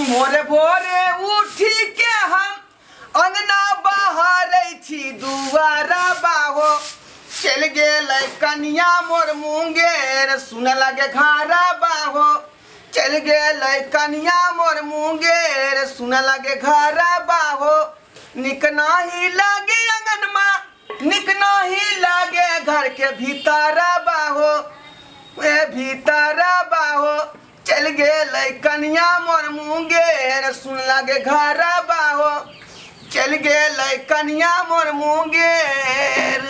भोरे भोरे उठी के हम अंगना बहारै छी दुआरा बाहो चलि गेलै कनिया मोर मुंगेर सुन लगे घारा बाहो चलि गेलै कनिया मोर मुंगेर सुन लगे घारा बाहो निक नाही लागे अंगनमा निक नाही लागे घर के भीतर बाहो ए भीतर बाहो चलि गेलै कनिया मोर मुंगेर सुन लागे घर बाहो चलि गेलै कनिया मोर मुंगेर।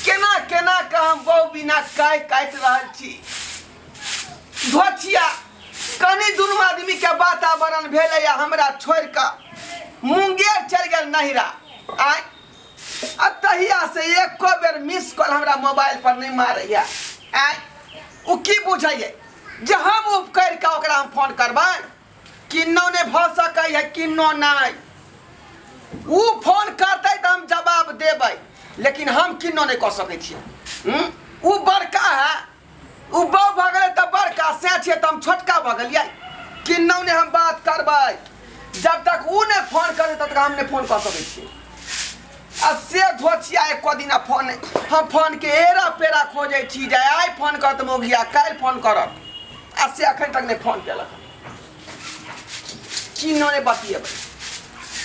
केना केना के हम बहु बिना काय काटि रहल छी। धोछिया कनि दुनू आदमी के वातावरण भेलै आ हमरा छोड़ि कऽ मुंगेर चलि गेल नहिरा। आय आ तहिया से एको बेर मिस कॉल हमरा मोबाइल पर नहि मारैया। आय ओ की बुझैया जे हम उपकरि कऽ ओकरा हम फोन करबै? किन्नो नहि भऽ सकैया, किन्नो नहि। ओ फोन करतै तऽ हम जवाब देबै, लेकिन हम किन्नो नहि कऽ सकै छियै। ओ बड़का है, ओ बहु भऽ गेलै तऽ बड़का, से छियै तऽ हम छोटका भऽ गेलियै। किन्नो नहि हम बात करबै, जब तक ओ नहि फोन करै तब तक हम नहि फोन कऽ सकै छियै। आ से धोछिया एको दिना फोन नहि, हम फोन के एरा पेरा खोजै छी जे आइ फोन करत मौगिया, काल्हि फोन करत, आ से अखन तक नहि फोन केलक। किन्नो नहि बतियेबै,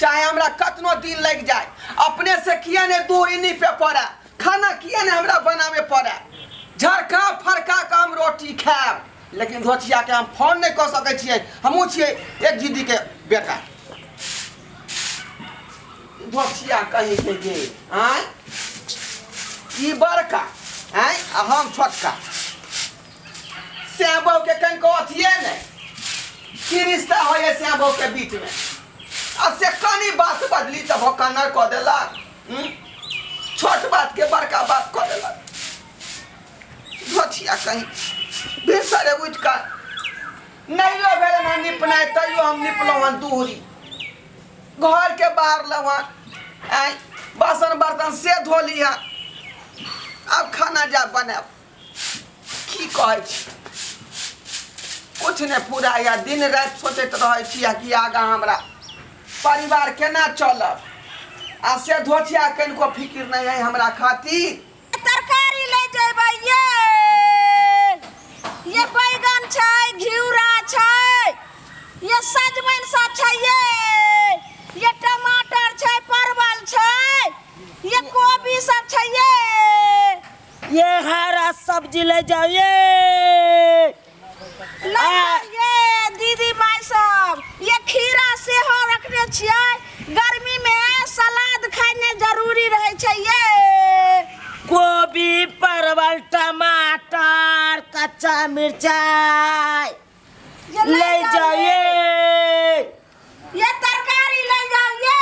चाहे हमरा कतनो दिन लागि जाय। अपने से किया नहि दूरी नीपे पड़े, खाना किया नहि हमरा बनाबे पड़े, झरका फरका के हम रोटी खायब, लेकिन धोछिया के हम फोन नहि कऽ सकै छियै। हमहूँ छियै एक दीदी के बेटा। धोछिया कहीं के गे आँय, ई बड़का आँय आ हम छोटका, श्याम बहू के कनिको अथिए नहि की रिश्ता होइए श्याम बहू के बीच में। आ से कनि बात बदली तऽ भोकन्नर कऽ देलक, छोट बात के बड़का बात कऽ देलक। धोछिया कहीं भिनसरे उठि कऽ नहियो भेल हन निपनाइ, तैयो हम निपलहुँ हन दूरी घर के बाहर लहुँ हन, आँय बासन बर्तन से धो लिह, आब खाना जा बनायब। की कहै छी, कुछ नहि पूरा या दिन राति सोचैत रहै छी कि आगाँ हमरा परिवार केना चलत, आ से धोछिया कनिको फिकिर नहि है हमरा खातिर। तरकारी ले जेबै ये, ये बैगन छै, घिउरा छै, ये सजमनि सब छै ये, ये टमाटर छै, परवल छै, ये कोबी सब छै ये, ये हरा सब्जी ले जाओ ये। ले जाओ ये दीदी माय सब, ये खीरा सेहो रखने छियै, गर्मी में सलाद खाइने जरूरी रहै छै ये। गोभी परवल टमाटर कच्चा मिर्चाई ये ले जाओ ये। ये तरकारी ले जाओ ये।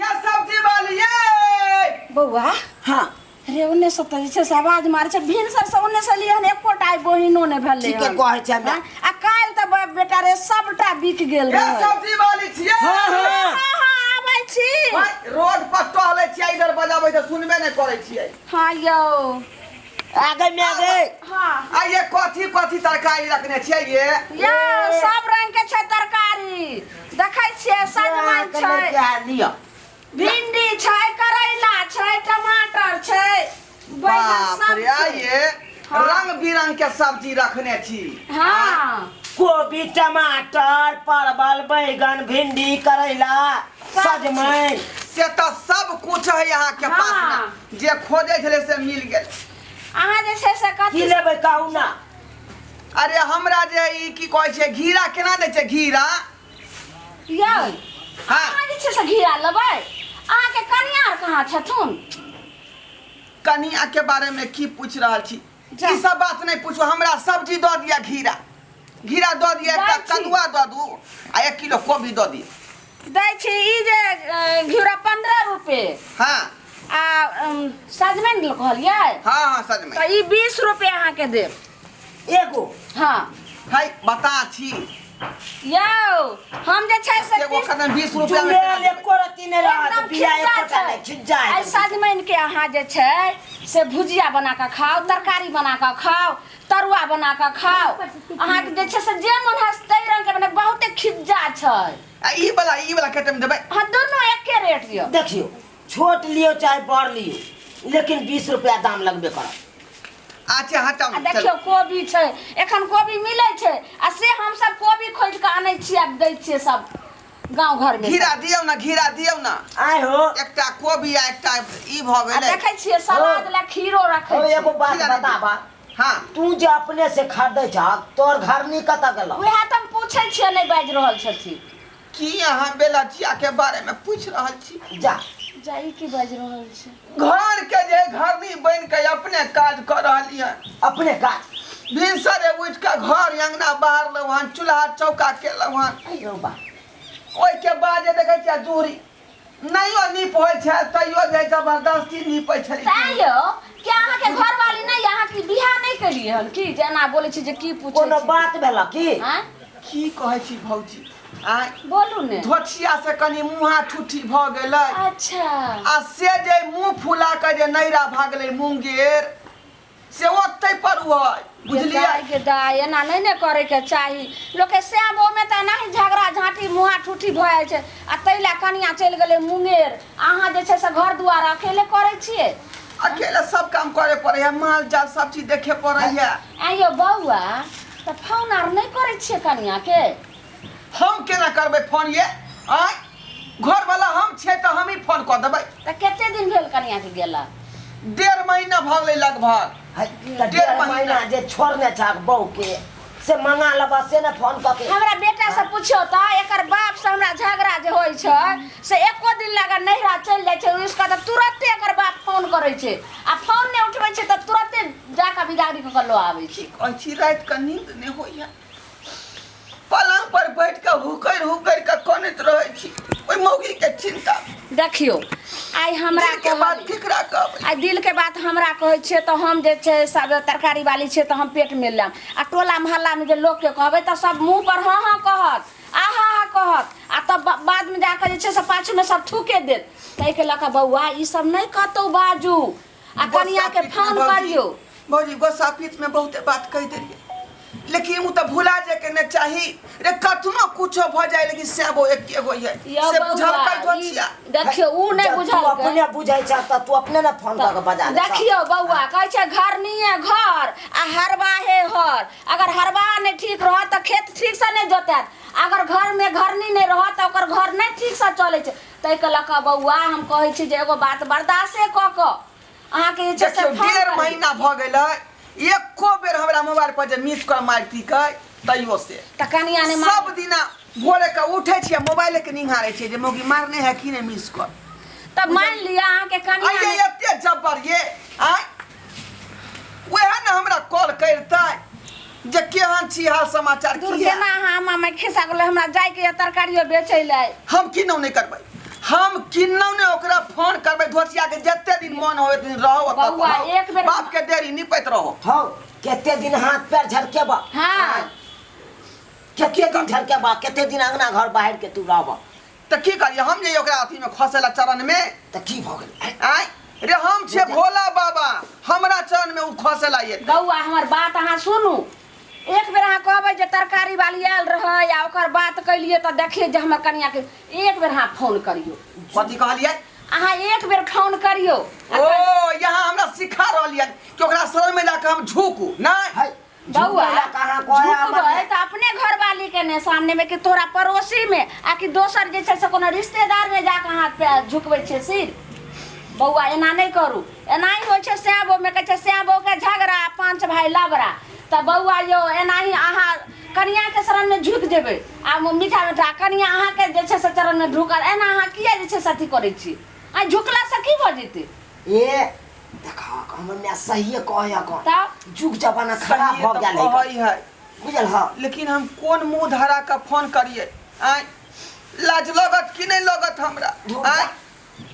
ये सब्जी वाली ये। बौआ। हाँ। रे ओने से तऽ जे छै से आवाज मारै छै, भिनसर से ओने से लिहन एकोटा आइ बहिनो नहि भेलै ठीके हन। कहै छै हमरा। हँ, आ काल्हि तऽ बेटा रे सबटा बिक गेल ये रहै। सब्जी वाली छियै। हाँ, हाँ। हाँ, हाँ, आबै छी। भाई, रोड पर टहलै छियै, इधर बजाबै तऽ सुनबे नहि करै छियै। हाँ यौ। आगे में आगे। हाँ। आ ये कथी कथी तरकारी रखने छियै ये? यौ सब रंग के छै तरकारी, देखै छियै सजमनि छै, लिअ। भिंडी छै, करैला छै, टमाटर छै, बैगन बाप सब रे, छै। ये हाँ। रंग बिरंग के सब्जी रखने छी। हाँ। गोभी टमाटर परवल बैगन भिंडी करैला सब सजमनि। से तऽ सब कुछ है यहाँ के पास हाँ। में, जे खोजे छलै से मिल गेल। अहाँ जे छै से कथी की लेबै कहू ना? अरे हमरा जे ई की कहै छै घीरा केना दै छै घीरा? यौ, हाँ। अहाँ जे छै से घीरा लेबै? अहाँके कनिया आर कहाँ छथुन? कनिया के बारे में की पूछ रहल छी? जा। ई सब बात नहीं पूछू, हमरा सब्जी दऽ दिया, घीरा घीरा दऽ दिया, एकटा दै छी। कदुआ दऽ दू आ 1 किलो कोबी दऽ दिया। दै छी ई जे घिउरा 15 रुपए। हाँ। आ सजमनि कहलियै? हाँ, हाँ, सजमनि। तऽ ई 20 रुपए अहाँके देब। एगो? हाँ। है बता छी। यौ, हम जे छै से एगो कदम 20 रुपया में जुमेल केना देबै? एको रत्ती नहि रहत, एकदम बिया खिज्जा एकोटा छै। नहि, खिज्जा एहि एकदम। सजमनि के अहाँ जे छै से भुजिया बना कऽ खाउ, तरकारी बना कऽ खाउ, तरुआ बना कऽ खाउ, अहाँके जे छै से जे मोन हैत ताहि रंग के बना। छै। आ ई वाला कते में देबै? हाँ, दुनू एके रेट यऽ। देखियो, छोट लियो चाहे बड़ लियो, लेकिन 20 रुपया दाम लगबे करत। अच्छा, हटाउ। आ देखियौ, कोबी छै, एखन कोबी मिलै छै आ से हमसब कोबी खोजि कऽ आनै छियै आ दै छियै सब गाँव घरमे। घिरा दियौ ने, घिरा दियौ ने। आय हो। एकटा कोबी आ एकटा ई भऽ आ गेलै। देखै छियै, सलाद लए खीरो रखै हो, एगो छियै। बात खीरा नहि। बताबा। हाँ। तू जे अपने से खरीदै छह, तोर घरनी कतऽ गेलौ? उएह तऽ हम पूछै छियै, नहि बाजि रहल छथिन। की अहाँ बेलचिया के बारे में पूछ रहल छी? जा। जा, ई की बाजि रहल छै? घर के जे घरनी बन के अपने काज कर रहली है। अपने काज? भिनसरे उठि के घर अंगना बाहर हन, चूल्हा चौका केलहुँ हन। अयो बा। ओहिके बाद जे देखै छियै, दूरी नहियो नीप होइ छै, तैयो जे जबरदस्ती नीपै छली। तैं यौ कि अहाँके घरवाली नहि, अहाँ की बियाह नहि केलियै हन की जे एना बोलै छी जे की पूछै कोनो छी? बात भेल की? आँय? की कहै छी भौजी, आँय? बोलू ने। धोछिया से कनि मुँहा ठुठी भऽ गेलै। आ से जे मुँह फुला के जे नैरा भागलै मुंगेर, से ओतै पर ओ है, बुझलियै? दाय के दाय, एना नहि ने करैके चाही लोकके। श्यामोमे तऽ एनाही झगड़ा झाँटी मुँहा ठूठी भऽ जाइ छै आ ताहि लए कनिया चलि गेलै मुंगेर। अहाँ जे छै से घर दुआर अकेले करै छियै? अकेले सब काम करे पड़ै है, माल जाल सब चीज देखे पड़ै है। आँय यौ बौआ, तऽ फोन आर नहि करै छियै कनियाके? हम केना करबै फोन ये? आँय, घर वाला हम छियै तऽ हम ही फोन कऽ देबै। तऽ कते दिन भेल कनियाके गेला? 1.5 महीना भऽ गेलै लगभग। है, तऽ 1.5 1.5 महीना। महीना जे छोड़ने छह बहू के, से मंगा लेबा से ने फोन कऽ के। हमरा बेटा से पूछियौ तऽ एकर बाप से हमरा झगड़ा जे होइ छै से एको दिन लगा नैहरा चलि जाइ छै उसका, तऽ तुरते एकर बाप फोन करै छै आ फोन नहि उठबै छै तऽ तुरते जाकऽ बिगाड़ी कऽ कऽ लऽ आबै छै। की कहै छी, राति कऽ नींद नहि होइए, पलंग पर बैठ कऽ हुकरि हुकरि कऽ कनैत रहै छी ओहि मौगी के चिंता। देखियौ, आइ हमरा दिल के बात कहल केकरा कहबै? आइ दिल के बात हमरा कहै छियै तऽ हम जे छै सब तरकारी वाली छियै तऽ हम पेट मेल लेब आ टोला मोहल्लामे जे लोकके कहबै तऽ सब मुँह पर हँ हँ कहत, आहा हा कहत आ तब बादमे जाकऽ जे छै से पाछूमे सब थूके देत। ताहिके लऽ कऽ बौआ, ई सब नहि कतहु बाजू आ कनियाके गोस्सा पीत में फोन भौजी- करियौ। भौजी, गोस्सा पीत में बहुते बात कहि देलियै, लेकिन ओ तऽ भुला जाय के नहि चाही रे। कतनो कुछो भऽ जाय, लेकिन सेबो एके गो है। यौ से बौआ, बुझलकै ई धोछिया? देखियौ, उ नहि जब तू बुझलकै। अपने बुझै छह तऽ तू अपने ने फोन कऽ के बजा ले। देखियौ बौआ, कहै छै घरनीये घर आ हरबाहे हर। अगर हरबाह नहि ठीक रहत तऽ खेत ठीकसँ नहि जोतायत। अगर घरमे घरनी नहि रहत तऽ ओकर घर नहि ठीकसँ चलै छै। ताहिके लऽ कऽ बौआ, हम कहै छी जे एगो बात बर्दाश्ते कऽ कऽ अहाँके जे छै से देखियौ, फोन 1.5 करियौ। महीना भऽ गेलै, एको बेर हमरा मोबाइल पर जे मिस कॉल मारतिकै तैयो से तऽ कनिया नहि सब दिना भोरे के उठै छियै, मोबाइले के निहारै छियै जे मौगी मारने है कि नहि मिस कॉल। तऽ मानि लिअ अहाँके कनिया आइये नहि एते जब्बर ये, आँय, वएह ने हमरा कॉल करितै जे केहन छी, हाल समाचार दूर की है। केना अहाँ आमा में खिसा गेलै? हमरा जाइके यऽ तरकारियो बेचै लए। हम किन्नौ नहि करबै, हम किन्नौ नहि ओकरा फोन करबै धोसिया के। जते दिन मन होय दिन रहो ओतऽ। बौआ, रहो। एक बेर- बाप के देरी निपैत रहो। हौ, कते दिन हाथ पैर झरकेबा? कते दिन झरकेबा? कते दिन अंगना घर बाहर के तू रहबा? तऽ की करियै हम जे ओकरा अथी में खसेला चरण में? तऽ की भऽ गेल? आँय रे, हम छियै भोला बाबा, हमरा चरण में उ खसेला ये। बौआ, हमर बात अहाँ सुनू। एक बेर अहाँ कहबै जे तरकारी वाली आयल रहै आ ओकर बात कैलियै तऽ देखियै जे हमर कनियाके एक बेर अहाँ फोन करियौ। कथी कहलियै? अहाँ एक बेर फोन करियौ। ओ, यहाँ हमरा सिखा रहलियै कि ओकरा शरण में जाके हम झुकू नहि? है। बौआ, झुकबै कहाँ कहै हमर? झुकबै तऽ अपने घरवाली के ने सामने में कि तोरा पड़ोसी में आ कि दोसर जे छै से कोनो रिश्तेदार में जाके अहाँ पे झुकबै छियै सिर? बौआ, एना नहि करू। एनाही होइ छै श्यामो में, कहै छै श्यामो के झगड़ा, पांच भाई लबड़ा। तऽ बौआ यौ, एनाही अहाँ कनियाके शरण में झुकि जेबै आ मीठा मीठा कनिया अहाँके जे छै से चरण में झुकल, एना अहाँ किया जे छै से अथी करै छी? आ झुकलासँ की भऽ जेतै? ए देखा, हमर माय सहिए कहै कन। तब? जुग जमाना खराब सहिए भऽ तऽ गेल है। कहै है। बुझल ह? लेकिन हम कोन मुंह धरा के फोन करिए? आँय, लाज लगत कि नहि लगत हमरा? आँय?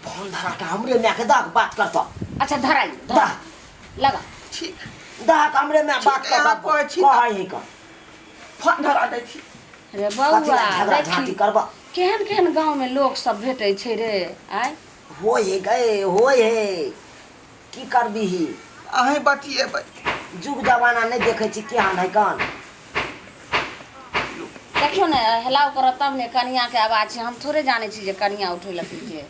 फोन धरा के हमरे माय के दह, बात करतौ। अच्छा, धराइयो। दह। लगा। ठीक। दह के हमरे माय बात ठीक, अहाँ करतौ। कहै छी तऽ। कहै है कन। फोन धरा दै छी। रे कथी बौआ, लए झगड़ा झाँटी देखी, करबा? केहन केहन गाँव में लोक सब भेटै छै रे आय। होय हे गए, होय हे, की करबिही? अहीं बतिएबै। जुग जमाना नहि देखै छी केहन है कन। देखियौ ने हेलाउ करत तब ने कनियाके आवाज छै हम थोड़े जानै छी जे कनिया उठेलक जे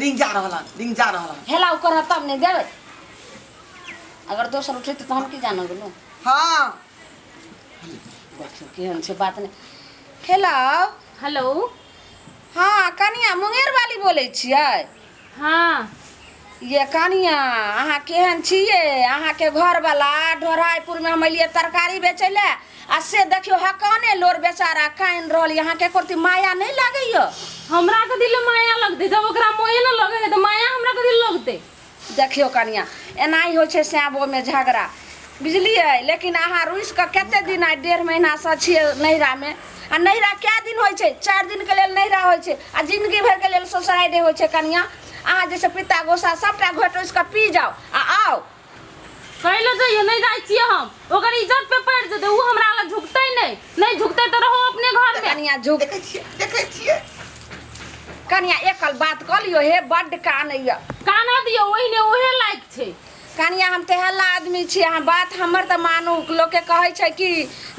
रिंग जा रहल हन रिंग जा रहल हन हेलाउ करत तब ने देबै अगर दोसर उठेतै तऽ हम की जानऽ गेलहुँ हाँ देखियौ केहन छै बात नहि हेलो हेलो हँ कनिया मुंगेर वाली बोलै छियै हाँ ये कनिया अहाँ केहन छियै अहाँके घरवला ढोराइपुरमे हम एलियै तरकारी बेचै लए आ से देखियौ हकाने लोर बेचारा कानि रहल यऽ अहाँके एको रत्ती माया नहि लागैए हमरा कथी लए माया लगतै जब ओकरा मोए ने लगै है तऽ माया हमरा कथी लए लगतै देखियौ कनिया एनाही होइ छै सैबोमे झगड़ा बुझलियै लेकिन अहाँ रुसि कऽ कते दिन आइ डेढ़ महीनासँ छियै नैहरामे आ नैहरा कए दिन होइ छै चारि दिनके लेल नैहरा होइ छै आ जिन्दगी भरिके लेल ससुरारि होइ छै कनिया अहाँ जे छै पित्ता गोसा सभटा घोटि घोटि कऽ पी जाउ आ आउ कैले लए जइयो नहि जाइ छियै हम ओकर इज्जत पे पड़ि जेतै ओ हमरा लग झुकतै नहि नहि झुकतै तऽ रहो अपने घरमे कनिया झुक देखै छियै देखै छियै कनिया एकल बात कऽ लियौ हे बड्ड कानैया कानऽ दियौ ओहिने ओहे लायक छै कनिया हम तेहला आदमी छी अहाँ बात हमर तऽ मानू लोकके कहै छै कि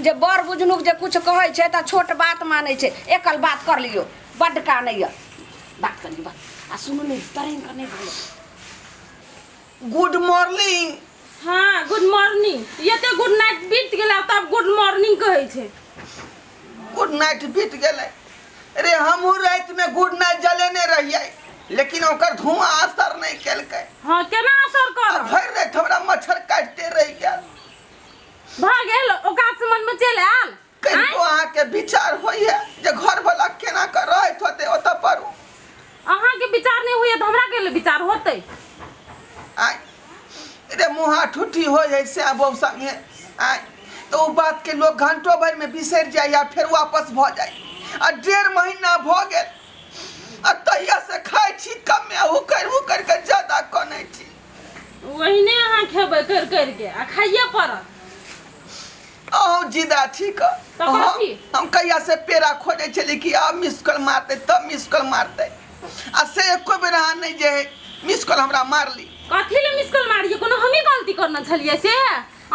जे बड़ बुझनुक जे किछु कहै छै तऽ छोट बात मानै छै एकल बात कर लियौ बड्ड कानैया बात कर लियौ बात आ सुनू ने तरंग कऽ नहि बोलो गुड मॉर्निंग हाँ गुड मॉर्निंग एते गुड नाइट बीत गेला तब गुड मॉर्निंग कहै छै गुड नाइट बीत गेलै रे हमहूँ रातिमे गुड नाइट जलेने रहियै लेकिन ओकर धुआं असर नहि केलकै हाँ केना असर आ करत भरि राति हमरा मच्छर काटिते रहि गेल भऽ गेल औकात से मन में चलि आयल कनिको अहाँके विचार होइए जे घरवला केना कऽ रहैत होतै ओतऽ पर ओ? अहाँके विचार नहि होइए तऽ हमरा के विचार होतै आँय रे मुँहा ठुठी होइ है से बहु संगे आँय तऽ ओ बातके लोक घंटो भरिमे बिसरि जाय या फेर वापस भऽ जाय आ डेढ़ महीना भऽ गेल आ तहिया से खाइ छी कमे हुकरि हुकरि कऽ ज्यादा कनै छी ओहिने अहाँ खेबै करि करिके आ खाइए पड़त अहूँ जिदा ठीक तऽ कथी? हम कहिया से पेड़ा खोजै छली कि आब मिस कॉल मारतै तब मिस कॉल मारतै आ से एको बेर अहाँ नहि जे मिस कॉल हमरा मारली कथी ले मिस कॉल मारिए कोनो हमही गलती करने छलियै से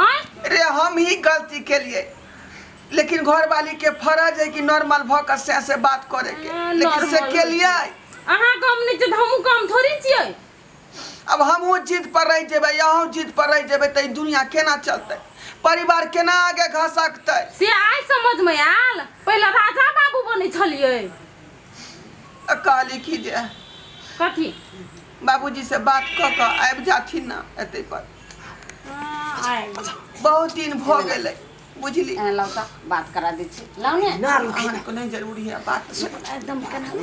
आँय रे हम ही गलती केलिए लेकिन घरवाली के फर्ज है कि नॉर्मल भऽ कऽ से से बात करे के हाँ, लेकिन से नॉर्मल। केलिए अहाँ कम नहि छियै तऽ हमहूँ कम थोड़ी छियै अब हमहूँ जिद पर रहि जेबै अहूँ जिद पर रहि जेबै तऽ ई दुनिया केना चलतै परिवार केना आगे घसकतै से आइ समझमे आयल पहिले राजा बाबू बनै छलियै तऽ कहली कि जे कथी बाबूजी से बात कऽ कऽ आबि जाथिन ने एतै पर बहुत दिन भऽ गेलै बुझली एँ, लाउ तऽ बात करा दै छी लाउ ने ना रुकी अहाँके नहि जरूरी है बात एकदम केना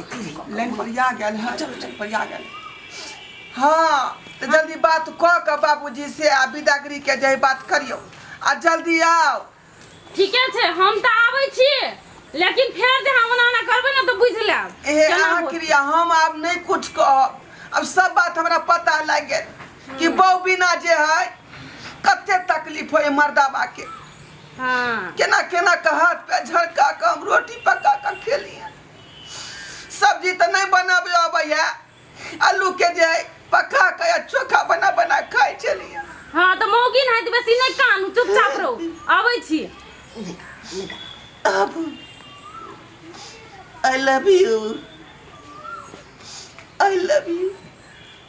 लाइन पर आ गेल है लाइन पर आ गेल हाँ तऽ जल्दी बात कऽ कऽ बाबूजी से आ बिदागरी के जे बात करियौ आ जल्दी आउ ठीके छै हम तऽ आबै छी लेकिन फेर जे हम ओना ओना करबै ने तऽ बुझि लेब ए केना अहाँ होत। क्रिया हम आब नहि कुछ कहब अब सब बात हमरा पता लागि गेल कि बहु बिना जे है कते तकलीफ होय मर्दाबा के हाँ केना केना के हाथ पे झड़का के हम रोटी पका के खेलिए सब्जी तऽ नहि बनाबे अबैया आलू के जे है पका के या चोखा बना बना खाइ छलिए हाँ तऽ मौगी नहाइत बेसी नहि कानू चुपचाप रहू आबै छी अब I love you I love you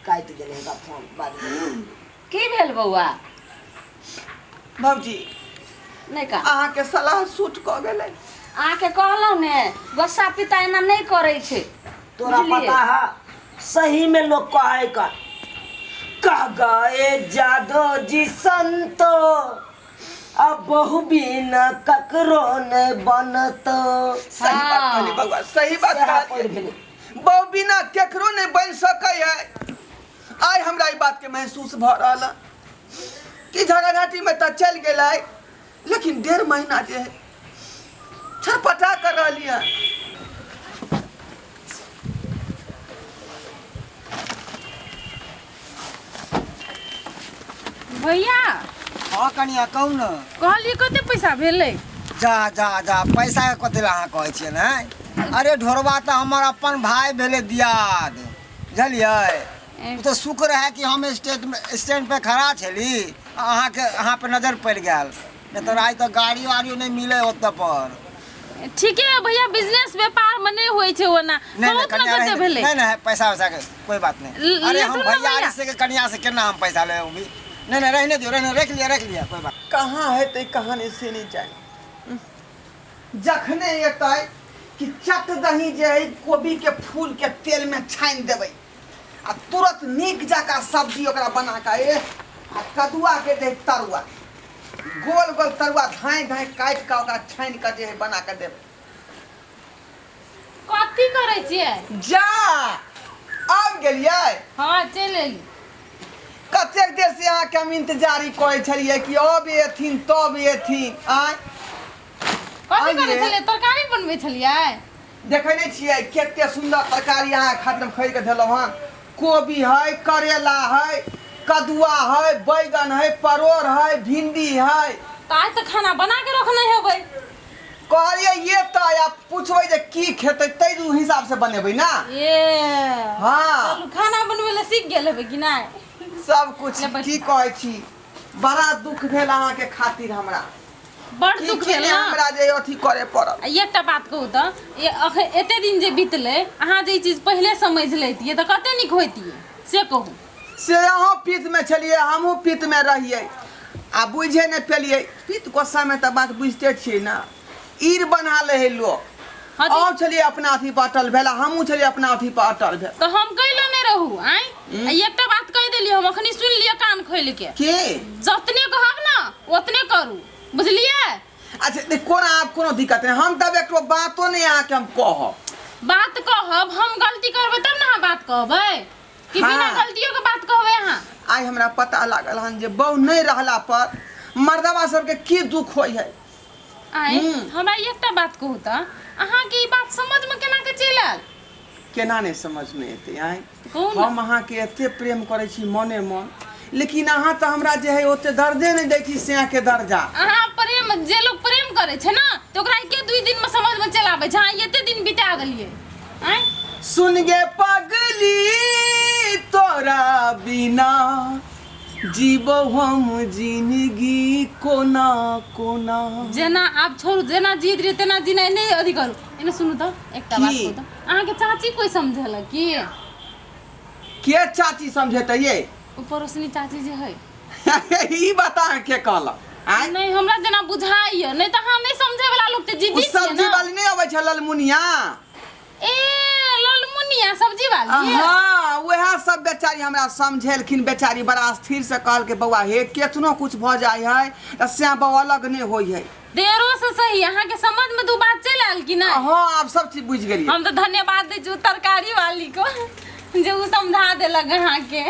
काटि देने हेगा फोन बाद में की भेल बौआ भौजी नहि का अहाँके सलाह सूट कऽ गेलै अहाँके कहलहुँ ने गुस्सा पिता एना नहि करै छै तोरा बुझलियै? पता है सही में लोग कहे का कह गए जादो जी संतो अब बहु बिना ककरो ने बनतो सही बात हाँ। कहली बउआ सही बात सएह कहली पढ़ि भेलै बहु बिना केकरो नहि बनि सकै है आइ हमरा ई बातके महसूस भऽ रहल हँ कि झगड़ाझाटीमे तऽ चलि गेलै लेकिन डेढ़ महीना जे है छटपटा कर रहली हँ भैया हाँ कनिया कहू ने कहलियै कते पैसा भेलै जा जा जा पैसा के कथी लए अहाँ कहै छियै ने अरे ढोरबा तऽ हमर अपन भाय भेलै दियाद बुझलियै ओ तऽ शुक्र है कि हम स्टेट में स्टैंड पे खड़ा छली आ अहाँके अहाँ पे नजर पड़ि गेल नहि तऽ आइ तऽ गाड़ी वाड़ियो नहि मिले ओतऽ पर ठीके है भैया, बिजनेस व्यापार में नहीं होई छै ओना। नहीं नहीं बहुत कन्या न कते नहीं भेलै। नहीं नहीं, पैसा वैसा के कोई बात नहीं। अरे हम लेतु ना भैया भैया। से के कन्या से केना हम पैसा ले भी। नहीं नहीं, रहने दियो, रहने, रख लिया, रख लिया, कोई बात। कहाँ हेतै कहाँ नहि से नहि जानि। जखने एतै कि चट दही जे है कोबी के फूल के तेल में छानि देबै आ तुरंत नीक जकाँ सब्जी ओकरा बना कऽ ए आ कदुआ के जे है तरुआ, गोल गोल तरुआ धाँइ धाँइ काटि कऽ ओकरा छानि कऽ जे है बना कऽ देबै। कथी करै छियै? जा आबि गेलियै? हँ, चलि एली। कतेक देर से अहाँके हम इंतजारी करै छलियै कि अब एथिन तब एथिन। आँय कथी करै आइये। छलियै? तरकारी बनबै छलियै? देखै नहि छियै कते सुन्दर तरकारी अहाँके खातिर हम खरीद कऽ देलहुँ हन। कोबी है, करेला है, कदुआ है, बैगन है, परोड़ है, भिंडी है। तऽ आइ तऽ खाना बना के रखने हेबै। कहलियै ये तऽ आब पुछबै जे की खेतै ताहि दू हिसाब से बनेबै ना। ए हाँ। चलू, खाना बनबै लए सीख गेल हेबै कि नहि? सब कुछ। ले बैठ। की कहै छी, बड़ा दुख भेल अहाँके खातिर हमरा। बड़ की दुख की भेल ने ना? हमरा जे अथी करे पड़ल। आ एकटा बात कहू तऽ, ये अखन एते दिन जे बीतलै, अहाँ जे ई चीज पहिले समझि लैतियै तऽ कते नीक होइतियै, से कहू। से अहूँ पीतमे छलियै, हमहूँ पीतमे रहियै आ बुझे नहि पेलियै। पीत गोस्सामे तऽ बात बुझिते छियै ने, ईर बना लै है लोक। हाँ जी। अहूँ छलियै अपना अथी पर अटल भेल आ हमहूँ छलियै अपना अथी पर अटल भेल। तऽ हम कैले नहि रहू। आँय, आ एकटा बात कहि देलियै हम, अखनी सुनि लिअ कान खोलि के। की? जतने कहब ने ओतने करू, बुझलियै? अच्छा देख, कोना आब कोनो दिक्कत नहि, हम तब एकरो बातो नहि अहाँके हम कहब। बात कहब? हम गलती करबै तब ने अहाँ बात कहबै कि बिना हाँ। गलतियों के बात कहबै अहाँ? आइ हमरा पता लागल हन जे बहु नहि रहला पर मर्दवा सबके की दुख होइ है। आँय, हमरा एकटा बात कहू तऽ, अहाँके ई बात समझमे केना के चलि आयल? केना नहि समझमे एतै? आँय, कहू ने। हम अहाँके एते प्रेम करै छी मने मन, लेकिन अहाँ तऽ हमरा जे है ओते दर्दे नहि दै छी सैयाके दर्जा। अहाँ प्रेम, जे लोग प्रेम करै छै ने तऽ ओकरा एके दुई दिनमे समझमे चलि आबै छै। अहाँ एते दिन बिता देलियै। आँय, सुन गे पगली, तोरा बिना जीबो हम जिंदगी कोना कोना। जेना आब छोड़ू, जेना जीत रही तेना जीनाइ नहि अथी करू। एने सुनू तऽ, एकटा बात की? कहू तऽ, अहाँके चाची कोइ समझेलक की? के चाची समझेतै ये? ओ पड़ोसनी चाची जे है। ई बात अहाँ के कहलक? आँय, नहि, हमरा जेना बुझाइए, नहि तऽ अहाँ नहि समझे वाला लोक तऽ ओ जिद्दी छियै सब्जी ने। वाली नहि अबै छै ललमुनिया? ए ललमुनिया सब्जी वाली। हाँ, वएह सब बेचारी हमरा समझेलखिन। बेचारी बड़ा स्थिर से कहलकै, बौआ हे, केतनो कुछ भऽ जाइ है तऽ सैं बौआ अलग नहि होइ है। देरो से सही, अहाँके समझ में दू बात चलि आयल कि नहि? हाँ, आब सब चीज बुझि गेलियै। हम तऽ धन्यवाद दै छी ओ तरकारी वाली को जे ओ समझा देलक अहाँके।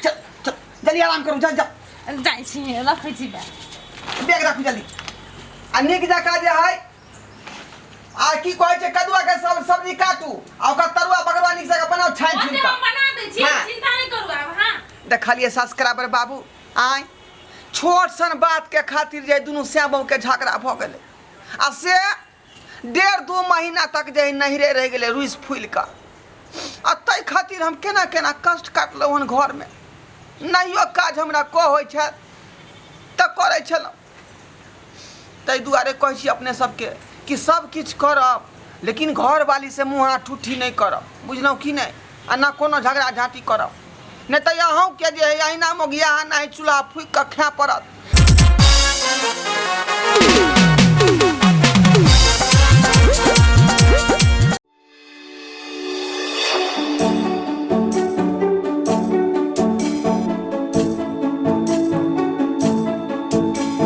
चल चल, जल्दी आराम करू, चल जाओ। जाइ छी, रखै छी बैग। बैग राखू जल्दी आ नीक जकाँ जे है आ की कहै छै कदुआ के सब सब्जी काटू आ ओकर तरुआ बगरुआ नीक जकाँ बनाउ छानि ओते छुनि हम कऽ। बना दै छी। हाँ। चिंता नहि करू आब। हाँ, देखलियै सब्सक्राइबर बाबू, आँय, छोट सन बात के खातिर जे दुनू सैं बहू के झगड़ा भऽ गेलै आ से 1.5-2 महीना तक जे नहिरे रहि गेलै रुसि फूलि कऽ। आ ताहि खातिर हम केना केना कष्ट काटलहुँ हन घरमे। नहियो काज हमरा कह होइ छल तऽ करै छलहुँ। ताहि दुआरे कहै छी अपने सबके कि सब किछु करब लेकिन घरवालीसँ मुँह हाथ ठुट्ठी नहि करब, बुझलहुँ कि नहि? आ ने कोनो झगड़ा झाँटी करब, नहि तऽ अहूँके जे हइ अहिना मोगिया नहि चूल्हा फूकि कऽ खाय पड़त।